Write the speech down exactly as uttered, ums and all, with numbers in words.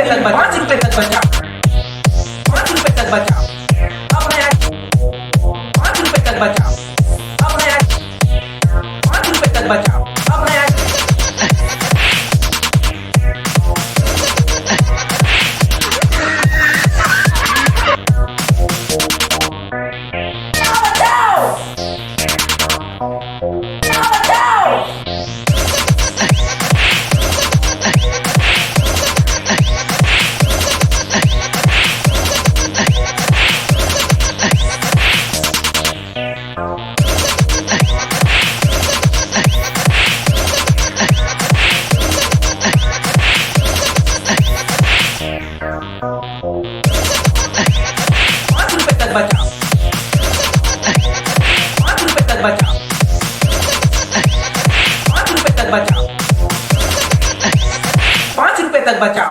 तक बचा, पाँच रुपए तक बचा, पाँच रुपए तक बचा। अब नया, पाँच रुपए तक बचा। अब नया, पाँच रुपए तक बचा। अब नया। पाँच रुपए तक बचा, पाँच रुपए तक बचा, पाँच रुपए तक बचा, पाँच रुपए तक बचा।